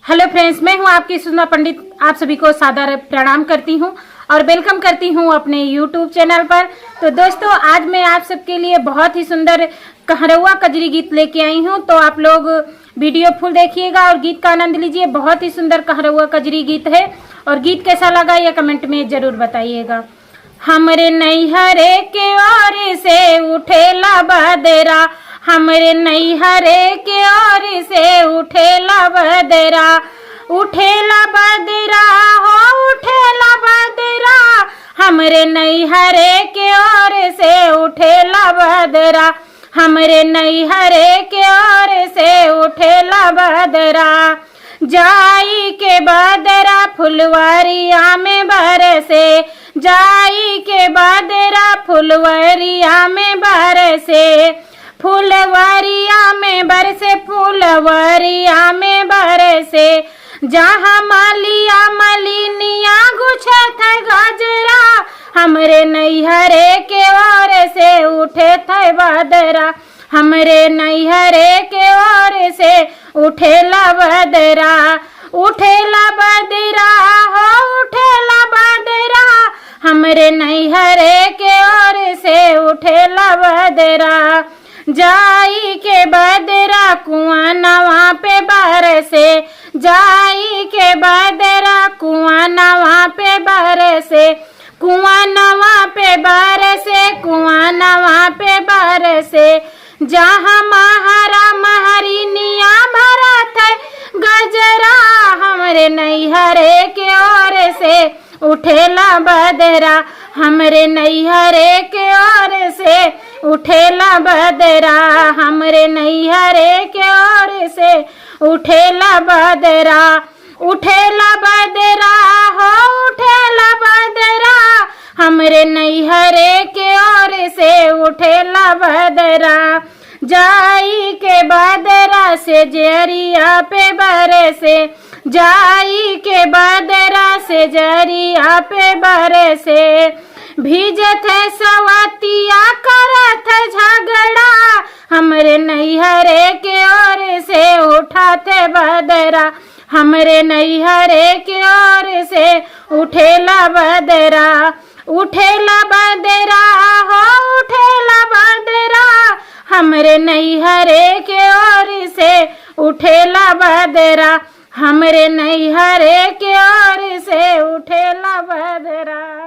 Hello friends, मैं हूं आपकी सुषमा पंडित। आप सभी को सादर प्रणाम करती हूं और welcome करती हूं अपने यूट्यूब चैनल पर। तो दोस्तों, आज मैं आप सबके लिए बहुत ही सुंदर कहरवा कजरी गीत लेके आई हूं। तो आप लोग वीडियो फुल देखिएगा और गीत का आनंद लीजिए। बहुत ही सुंदर कहरवा कजरी गीत है और गीत कैसा लगा यह कमेंट में जरूर बताइएगा। हमरे नैहरे के ओर से उठेला बदरा, हमरे नैहरे के ओर से उठेला बदरा, उठेला बदरा हो उठेला बदरा, हमरे नैहरे के ओर से उठेला बदरा, हमरे नैहरे के ओर से उठेला बदरा। जाई के बदरा फुलवरिया में बरसे, जाई के बदरा फुलवरिया में बरसे, फुलवरिया में बरसे, फुलवरिया में बरसे। जहाँ मालिया मलिनिया गुछत है गजरा, हमरे नैहरे के ओर से उठे थे बदरा, हमरे नैहरे के ओर से उठेला बदरा, उठेला बदरा हो उठेला बदरा, हमरे नैहरे के ओर से उठेला बदरा। जाई के बदरा कुआं नवा पे बरसे, जाई के बदरा कुआं नवा पे बरसे, कुआं नवा पे बरसे, कुआं नवा पे बरसे। जहाँ महारा महरिनिया भरत है गजरा, हमरे नैहरे के ओर से उठेला बदरा, हमरे नैहरे के ओर से उठेला बदरा, हमरे नैहरे के ओर से उठेला बदरा, उठेला बदरा हो उठेला बदरा, हमरे नैहरे के ओर से उठेला बदरा। जाई के बदरा से जरिया पे बरसे, जाई के बदरा से जरिया पे बरसे, भीजत है सवतिया करत है झगड़ा, हमरे नैहरे के ओर से उठाते बदरा, हमरे नैहरे के ओर से उठेला बदरा, उठेला बदरा हो उठेला बदरा, हमरे नैहरे के ओर से उठेला बदरा, हमरे नैहरे के ओर से उठेला बदरा।